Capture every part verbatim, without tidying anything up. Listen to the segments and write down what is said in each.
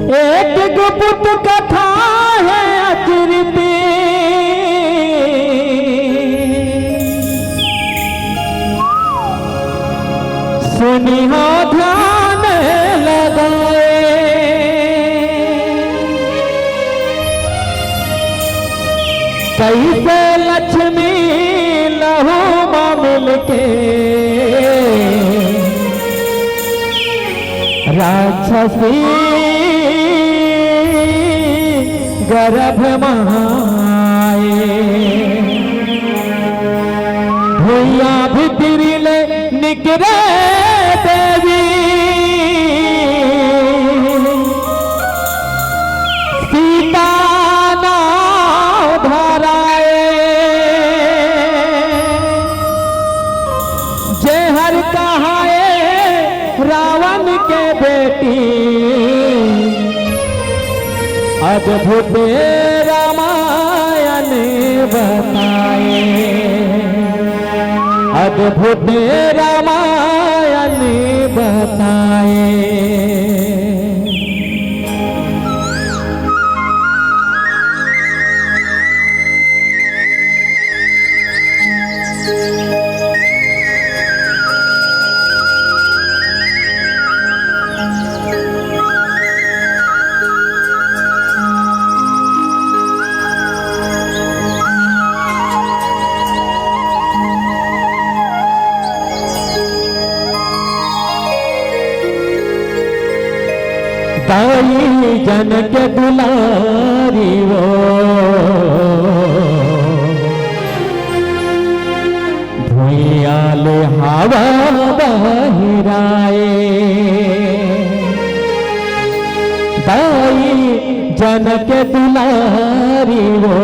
एक गुप्त कथा है अचरित, सुनिहा ध्यान लगाए। कैसे लक्ष्मी लहू मा मिलके राक्षसी गर्भ मा आए। भुइयां भीतरी ले निकरे देवी सीता नाव धराए। जेहर कहाए रावण के बेटी, अद्भुत रामायण बताए, अद्भुत रामायण बताए। दाई जनक दुलारी वो, भुइयां ले हवा बहिराए। दाई जनक दुलारी वो,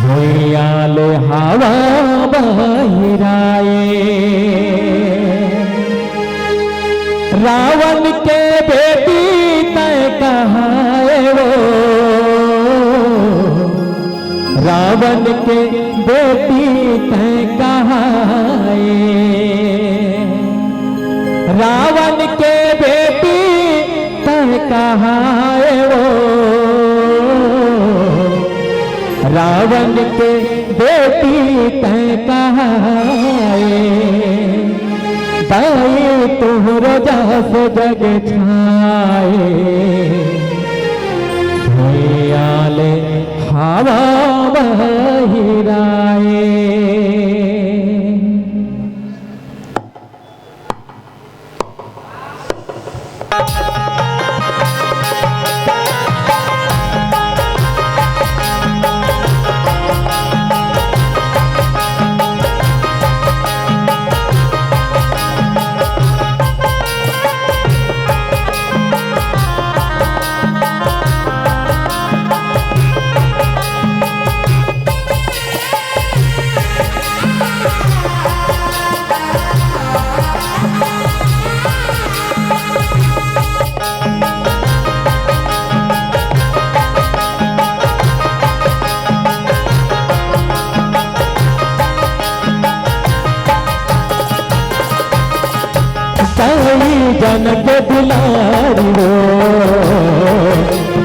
भुइयां ले हवा बहिराए। रावण के बेटी तैं कहाए वो, रावण के बेटी तैं कहाए। रावण के बेटी तैं कहाए वो, रावण के बेटी तैं कहाए। दाई तुहरो जस जग छाए, भुइयां ले हवा बहिराए। दाई जनक दुलारी वो,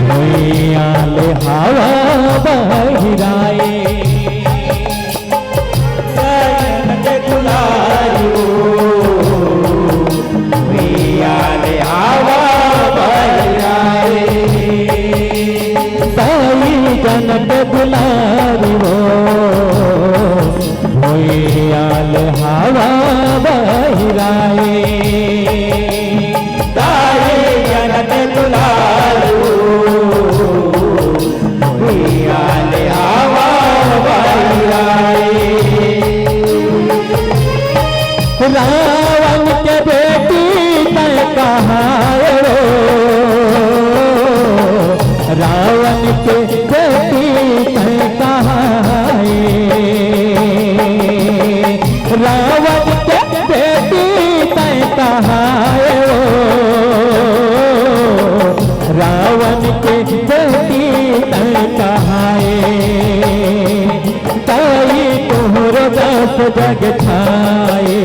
भुइयां ले हवा बहिराए। दाई जनक दुलारी वो, भुइयां ले हवा बहिराए। दाई जनक दुलारी वो, भुइयां ले हवा बहिराए। दाई जनक दुलारी वो, भुइयां ले हवा बहिराए। रावण के बेटी तैं कहाए वो, रावण के बेटी तैं कहाए। रावण के बेटी तैं कहाए वो, रावण के बेटी तैं कहाए। दाई तुहरो जस जग छाए,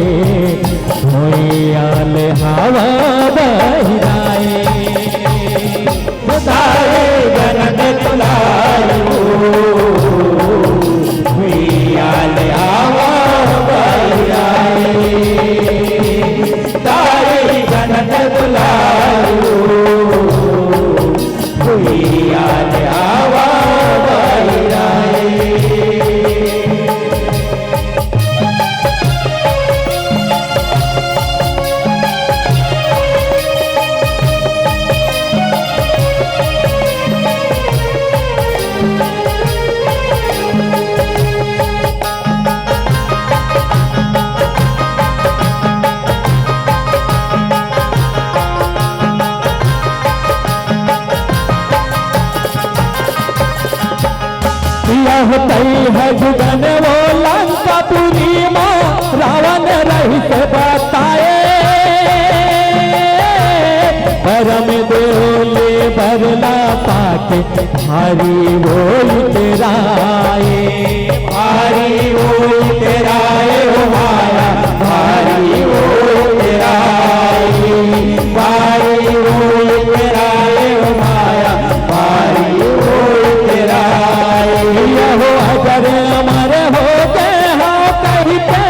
भुइयां ले हवा बहिराए। तारे जनक दुलारू, भुइयां ले आवा बहिराए। तारे जनक दुलारू, भुइयां ले आवा बहिराए। यह तई है जुगन वो लंकापुरी मा, रावण रहिस बताए। परम देव ले बरला पाके, भारी वो इतराए। भारी वो इतराए ओ माया, भारी वो इतराए। भारी वो इतराए ओ माया, भारी वो इतराए। यहो अजर अमर हो गे हव कहिके,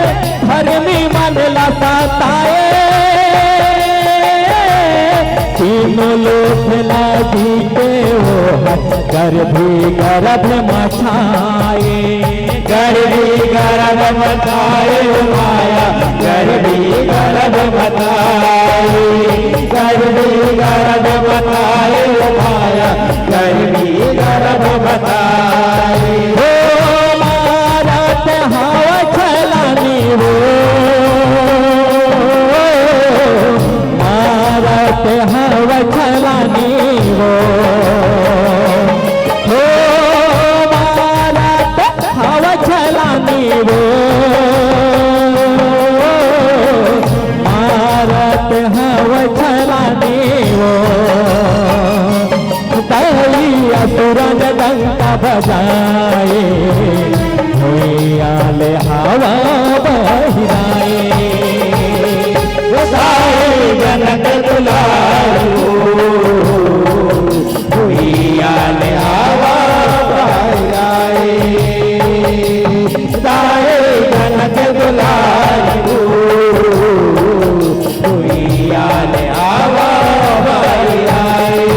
धरमी मन ला सताए। तीनों लोक ला जीते ओ हर, गर्भी गर्भ मचाए। गर्भी गर्भ मचाए ओ माया, गर्भी गर्भ मचाए। गर्भी गर्भ मचाए ओ माया, गर्भी गर्भ मचाए। ओ मारत हव छलानी वो, मारत हव छलानी वो, ओ मारत हव छलानी वो, मारत हव छलानी वो। तई असुरन डंका बजाए, भुइयां ले हवा बहिराए। ओ तारे जनक दुलारू, भुइयां ले हवा बहिराए। तारे जनक दुलारू, भुइयां ले आवा बहिराए।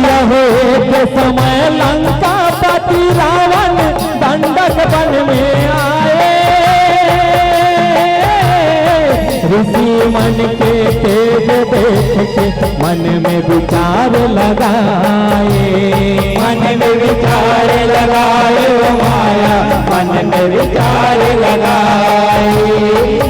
यह एक समय लंकापति रावण दंडक वन में आए। ऋषि मन के तेज देख के मन में विचार लगाए। मन में विचार लगाए ओ माया, मन में विचार लगाए।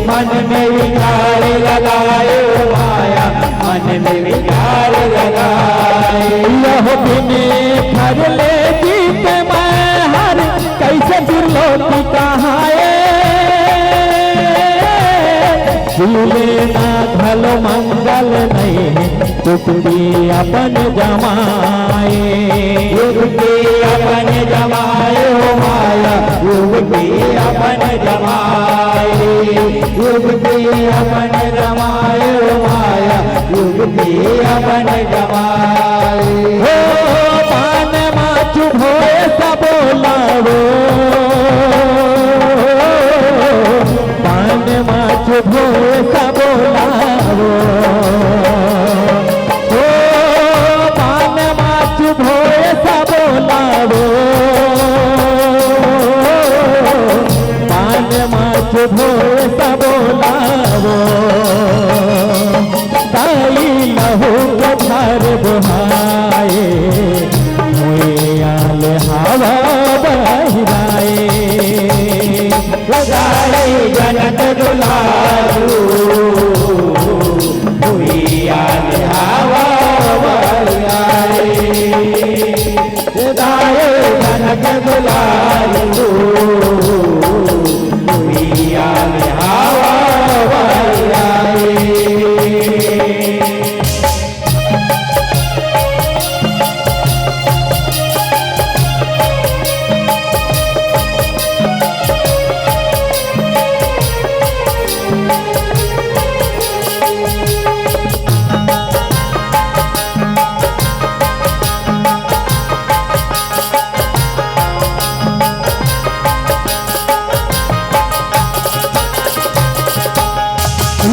मन में विचार लगाए ओ माया, मन में विचार लगाए। यह बिने खर ले जीत मैं हर, कइसे दुर्लोक कहाए। जीले ना घलो मंगल नइ हे, युवती अपन जमाए। युवती अपन जमाए ओ माया, युवती अपन जमाए। युवती अपन जमाए ओ माया, युवती अपन जमाए। ओ पान मा चुभोए सबो लावो, पान मा चुभोए सबो लावो। ओ पान मा चुभोए सबो लावो, पान मा चुभोए सबो लावो। तई लहू के धार बोहाए, भुइयां ले हवा बहिराए। ओ तारे जनक दुलारू, भुइयां ले हवा के दुलारू, भुइयां ले हवा बहराए।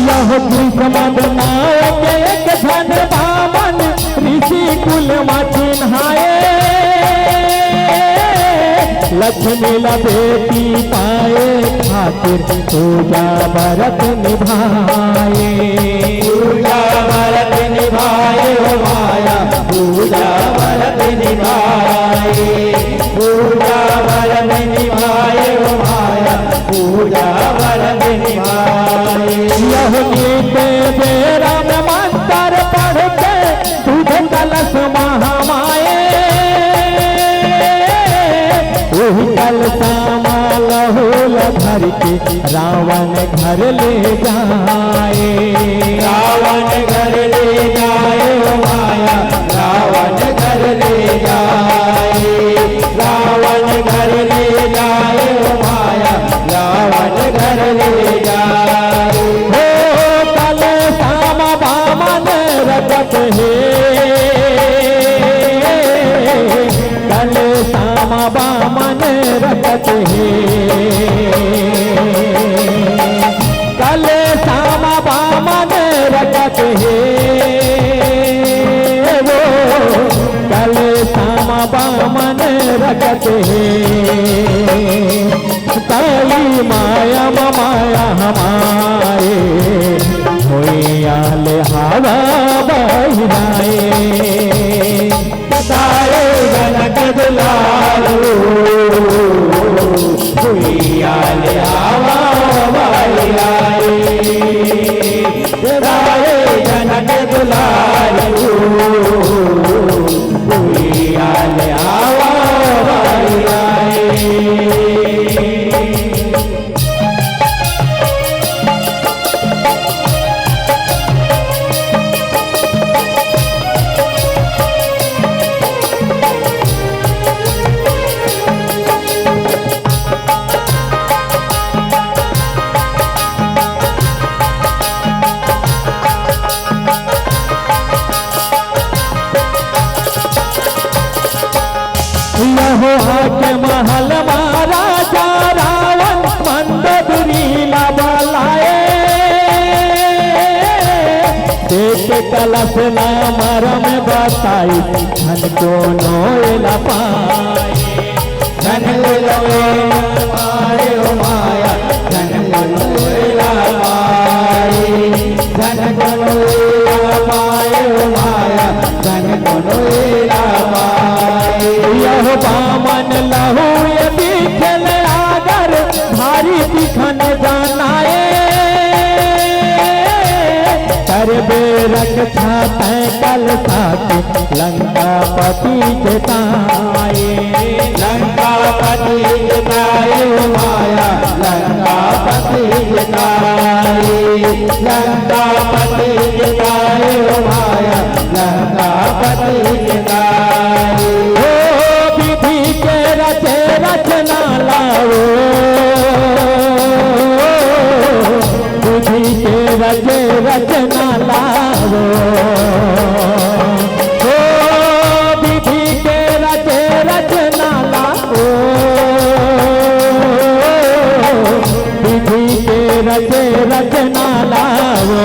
यह कृष्ण नाव के एक झन बामन ऋषि कुल म चिन्हाए। लक्ष्मी ला बेटी पाए खातिर पूजा व्रत निभाए। पूजा व्रत निभाए हो माया, पूजा व्रत निभाए। पूजा व्रत निभाए हो माया, पूजा व्रत निभाए। यह गीत बेरा में मंत्र पढ़ के दूध कलश महामाए। उही कलशा म लहू ल धर के रावण घर ले जाए। रावण घर ले जाए ओ माया, रावण घर ले जाए। रावण घर ले जाए ओ माया, रावण घर ले जाए। हो कलशा म बामन रखत हे, कलशा म बामन रखत हे, कलशा म बामन रखत हे, वो कलशा म बामन रखत हे। ताई माया म माया हमारे, भुइयां ले हवा बहराए। तारे जनक दुलारू, भुइयां ले हवा बहराए। तारे जनक दुलारू, भुइयां ले हवा बहराए। यहोवा के महल म राजा रावण मंदोदरी ला बलाए। देख के कलश ला मरम बताई, झन कोनो एला पाए। झन कोनो एला पाए ओ माया, झन कोनो एला पाए। झन कोनो एला पाए ओ माया, झन कोनो एला पाए। यह बामन लहू ये दिखेल आगर, भारी दिखन जानाए। करबे रक्षा तैं कलशा के, लंकापति के ताए। लंकापति के ताए ओ माया, लंकापति के ताए। लंकापति के ताए ओ माया, लंकापति के ताए। ओ विधि के रचे रचना लाओ, विधि के रचे रचना लाओ। ओ विधि के रचे रचना लाओ, विधि के रचे रचना लाओ।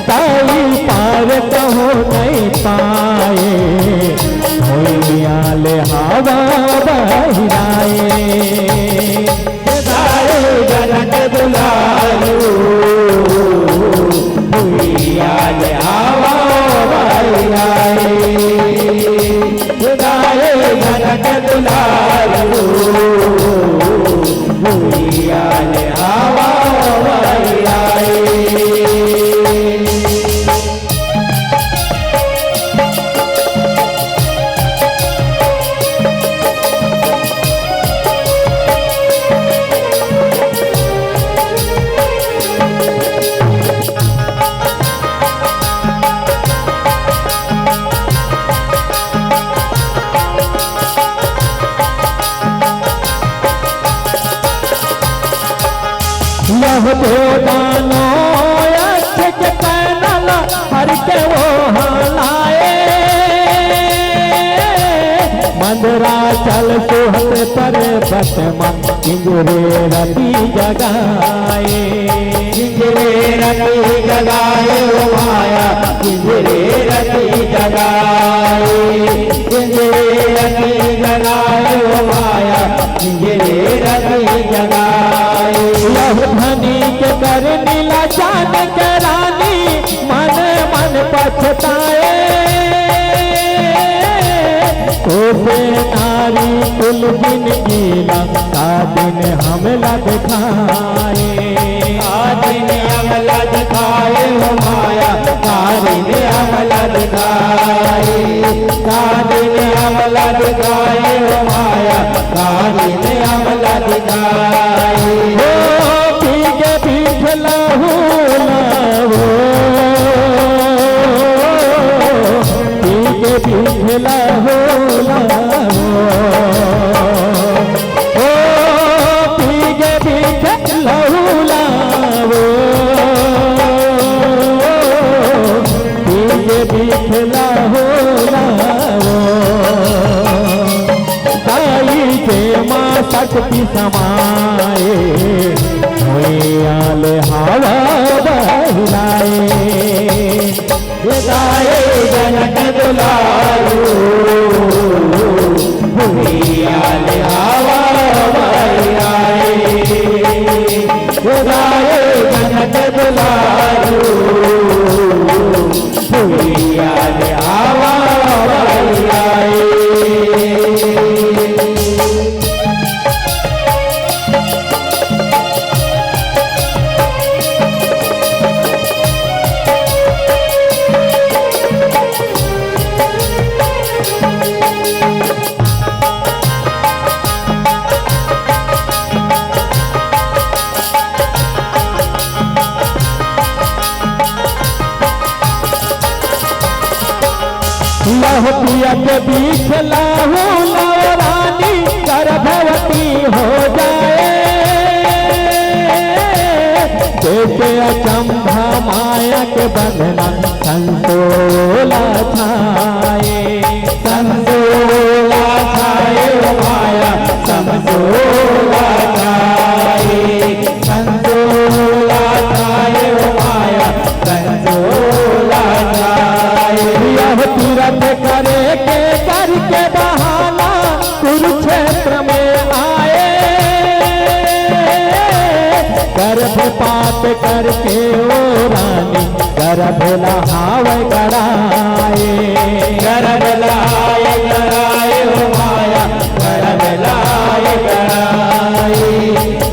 ताई पार कहो नहीं पाए, भुइयां ले हवा बहराए। तारे जनक दुलारू, भुइयां ले हवा बहराए। तारे जनक दुलारू, भुइयां ले हवा बहराए। देव दानो यक्ष के कैनल हर के वो हलाए। मंदराचल सुहत पर्वत मा किंजरे रति जगाए। किंजरे रति जगाए ओ माया, किंजरे रति जगाए। किंजरे रति जगाए ओ माया, किंजरे रति जगाए। यह ध्वनि के करनी ला जान के रानी मन मन पछताए। तो से नारी कुल जिनगी ला का दिन हमला दिखाए। का दिन हमला दिखाए हो माया, का दिन हमला दिखाए। का दिन हमला दिखाए हो माया, का दिन हमला दिखाए। हो पी के पीठ लहू लावो, पी के पीठ लहू लावो। ओ पीगे पीगे लहू लावो, पीगे पीगे लहू लावो। दाई के माँ शक्ति समाए, भुइयाँ ले हवा बहिराए। गाए जनक दुलारू, भुइयाँ ले हवा बहिराए। गाए जनक दुलारू, भुइयाँ ले हवा बहिराए। लहू पिया के बीच लहू लव रानी गर्भवती हो जाए। देखे अचंभा माया के बंधना संतोला छाए। संतोला छाए ओ माया, संतोला छाए। संतोला छाए ओ माया, संतोला छाए। यह तीरथ करे के करके बहाना कुरुक्षेत्र में आए। गर्भपात करके ओ रानी गर्भ लहावे कराए। गर्भ लहावे कराए ओ माया, गर्भ लहावे कराए।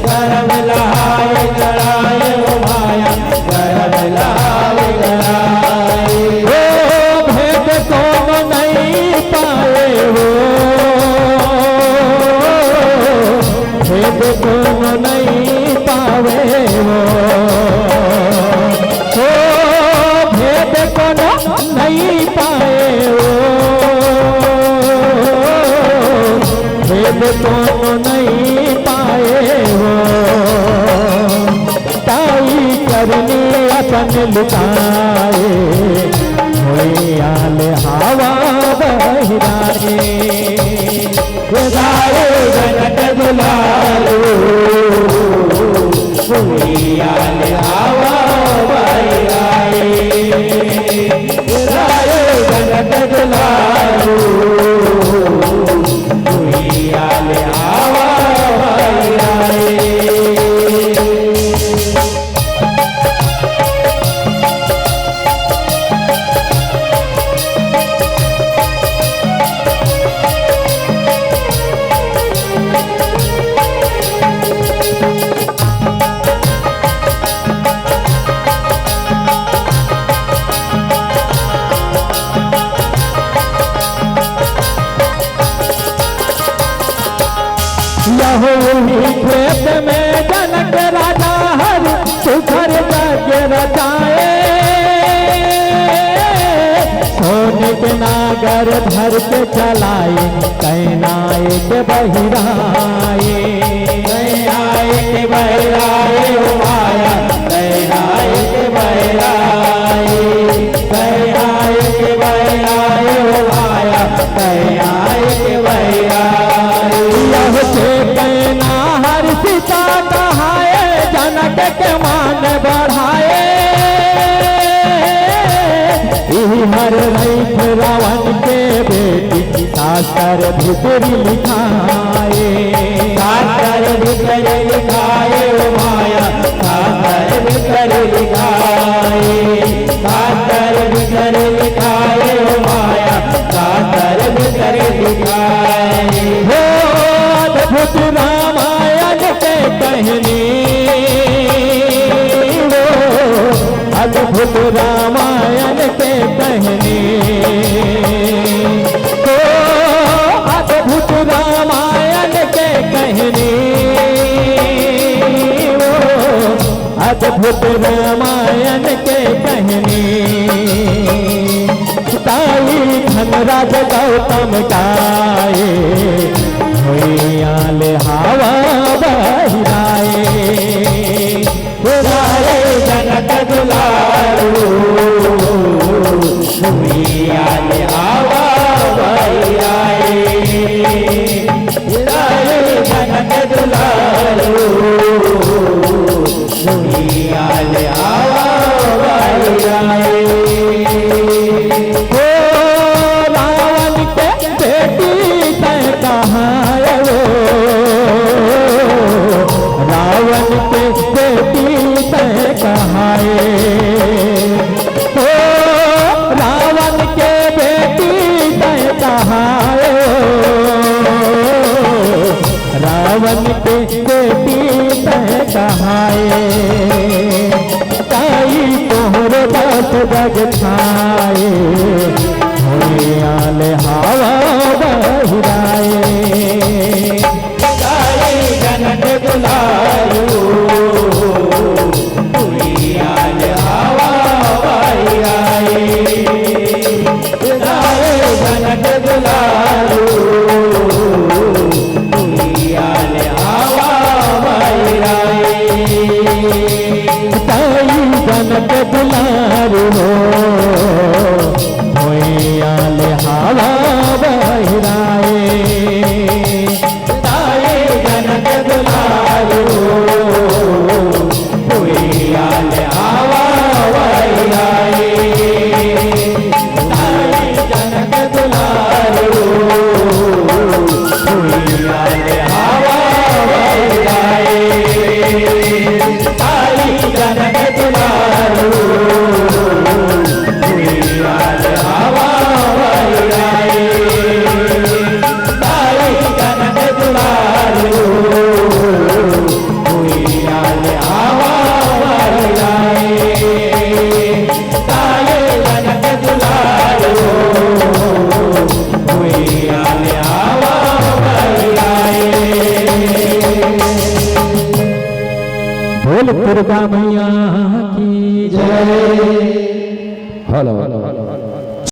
गर्भ लहावे कराए ओ माया, गर्भ लहावे कराए। ओ भेद कोनो नहीं पाए हो, भेद कोनो नहीं पावे हो। ओ भेद कोनो नहीं पाए हो, भेद कोनो नहीं पाए हो। ताई करनी अपन लुटाए, भुइयाँ ले हवा बहिराए। गाए जनक दुलारू, भुइयाँ ले हवा बहिराए। गाए जनक दुलारू, भुइयाँ ले हवा बहिराए। यहूदी खेत में जनक राजा हर सुघर यज्ञ रचाए। सोने के नागर धर के चलाए, कैना एक बहिराए। कैना एक बहिराए ओ माया, हर रहित रावण के बेटी शास्त्र भीतरी लिखाए। शास्त्र भीतरी लिखाए ओ माया, शास्त्र भीतरी लिखाए। शास्त्र भीतरी लिखाए ओ माया, शास्त्र भीतरी लिखाए। हो अद्भुत रामायण के कहनी, हो अद्भुत रामायण के कहनी, हो अद्भुत रामायण के कहनी, हो अद्भुत रामायण के कहनी। ताई धनराज गौतम गाए, भुइयां ले हवा बहिराए। राय जनक दुलारू, भुइयां ले हवा बहिराए। राय जनक दुलारू, भुइयां ले हवा बहिराए। ओ रावण के बेटी तैं कहाए ओ, रावण के बेटी तैं कहाए ओ, रावण के बेटी तैं कहाए ओ, रावण के बेटी तैं कहाए। ताई तोहरे बस जग छाए, भुइयां ले हवा बहिरा।